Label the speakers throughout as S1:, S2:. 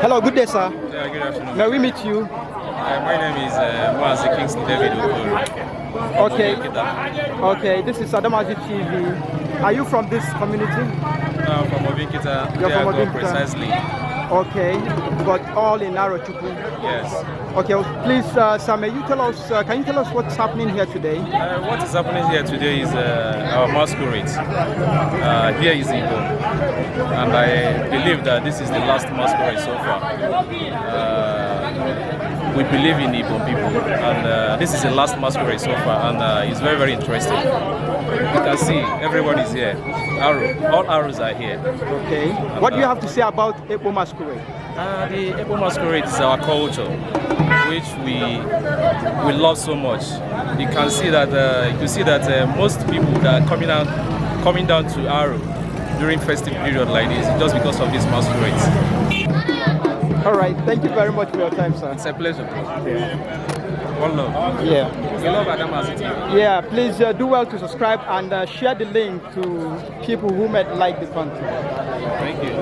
S1: Hello, good day, sir.
S2: Yeah, good afternoon.
S1: May we meet you?
S2: My name is Mazi Kingston David Okoro.
S1: Okay.
S2: Obinkita.
S1: Okay, this is Adamazi TV. Are you from this community?
S2: No, I'm from Obinkita.
S1: You're from
S2: Ndiago,
S1: Obinkita.
S2: Precisely.
S1: Okay, but all in Arochukwu.
S2: Yes.
S1: Okay, well, please, sir, may you tell us, can you tell us what's happening here today?
S2: What is happening here today is our masquerade. Here is Igbo. And I believe that this is the last masquerade so far. We believe in Igbo people. And this is the last masquerade so far. And it's very, very interesting. You can see everyone is here. Arrow. All arrows are here.
S1: Okay. What do you have to say about Ekpo Masquerade?
S2: The Ekpo masquerade is our culture, which we love so much. You can see that most people that are coming down to Aro during festive period like this, just because of this masquerade.
S1: All right, thank you very much for your time, sir.
S2: It's a pleasure. One love.
S1: Yeah.
S2: We love Adamazi TV.
S1: Yeah, please do well to subscribe and share the link to people who might like the content.
S2: Thank you.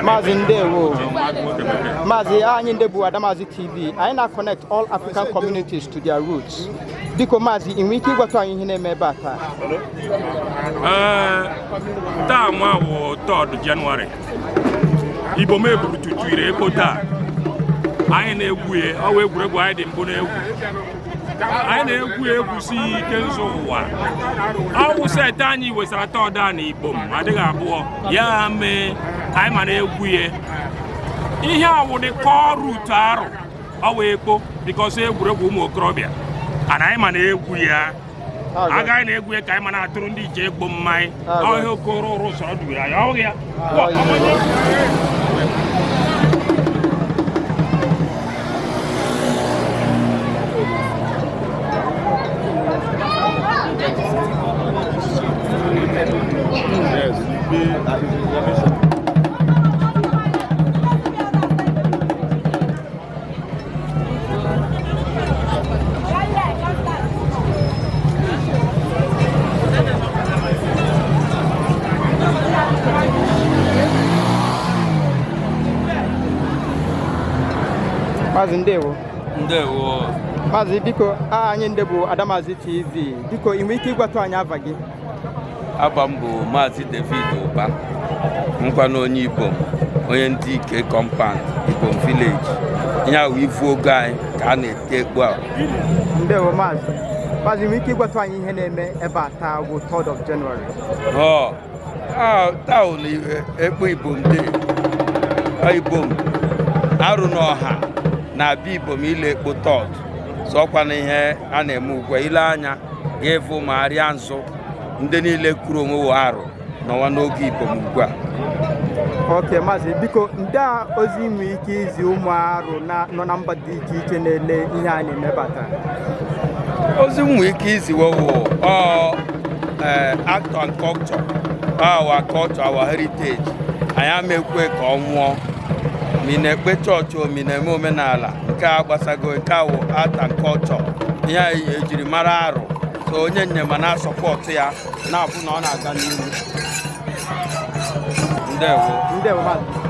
S1: Maazị Ndewo. Maazị anyị ndị bụ Adamazi TV, anyị na-connect all African communities to their roots. Biko Maazị, ị nwere ike ịgwatụ anyị ihe na-eme ebe a taa?
S3: Ee, taa nwa wụ 3rd Jenụwarị. Ibom eburu tutu ire ekpo taa. Anyị na-egwu ya, ọ wụ egwuregwu anyị dị mbụ na-egwu. Anyị na-egwu egwu si ike nzu ụwa. Ọwụ set anyị wesara third a na Ibom adịghị abụọ. Ya mee anyị ma na-egwu ya. Ihe awụ dị core root arụ ọwụ ekpo because egwuregwu ụmụ okorobịa. And anyị ma na-egwu ya. Agaghị na-egwu ya ka anyị ma na-atụrụ ndị iche ekpo mmanya. Ọhịa okoro ụrụ sọrọ dubere anyị ọhụghị ya.
S1: Maazị, ndewo.
S4: Ndewo.
S1: Maazị, biko, aha anyị ndị bụ Adamazi TV. Biko, ị nwere ike ịgwatụ anyị afa gị?
S4: Aba m bụ Maazị David Ụba, nkwana onye Ibom, onye ndị ike compound, Ibom village. Ihe ahụ ifu ogo anyị ka a na-ete ekpo a.
S1: Ndewo, maazị. Maazị, ị nwere ike ịgwatụ anyị ihe na-eme ebe a taa bụ 3rd of January?
S4: Ọ taa na ekpo Ibom dị Ibom arụ n'ọha na-abịa Ibom ile ekpo third sọkwa na ihe a na-eme ugbu a. Ile anya ya efu ma arịa nzụ ndị niile kuru onwe wa arụ nọwa n'oge Ibom ugbu a.
S1: Ok, maazị, biko, ndị a ozi nwere ike izi ụmụ arụ nọ na mba dị iche iche na-ele ihe a na-eme ebe a taa?
S4: Ozi m nwere ike iziwo wụ ọ art and culture, our culture, our heritage. Anyị amekwe ka ọ nwụọ. Ma ị na-ekpe chọọchị, o ma ị na-eme omenala nke a gbasago, nke a wụ art and culture, ihe anyị ejiri mara arụ. So onye nyema na-asupport ya na-abụ na ọ na-aga n'ihu. Ndewo.
S1: Ndewo, maazị.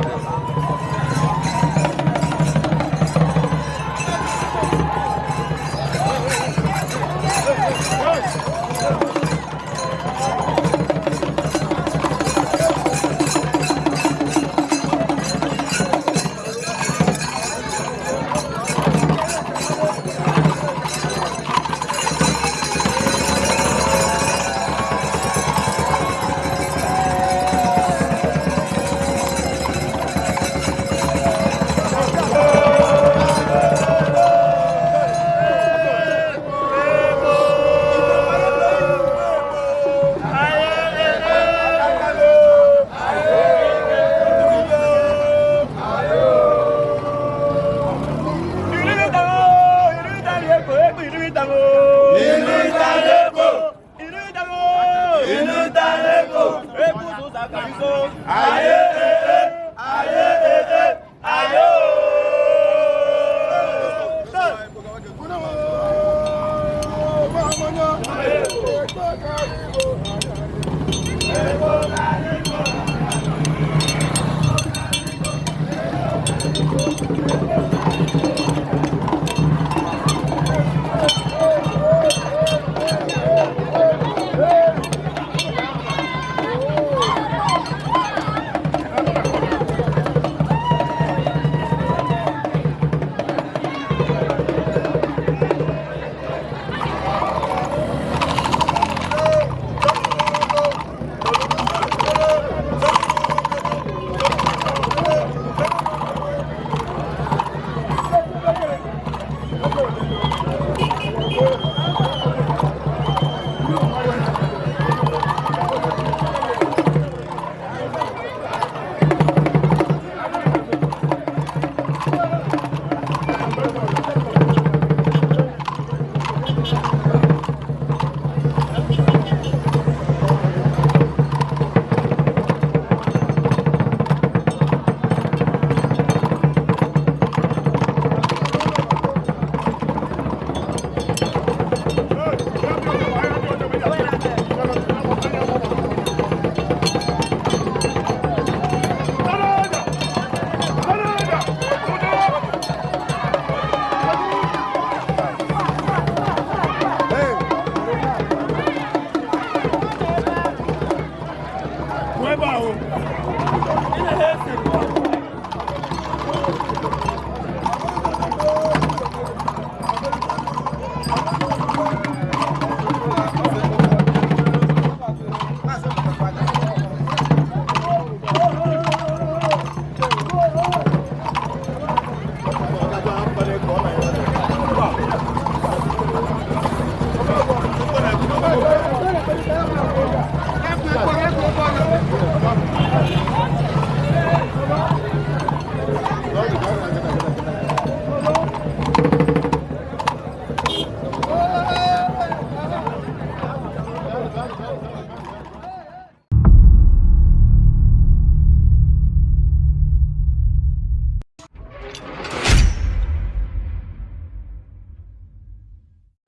S1: Yeah.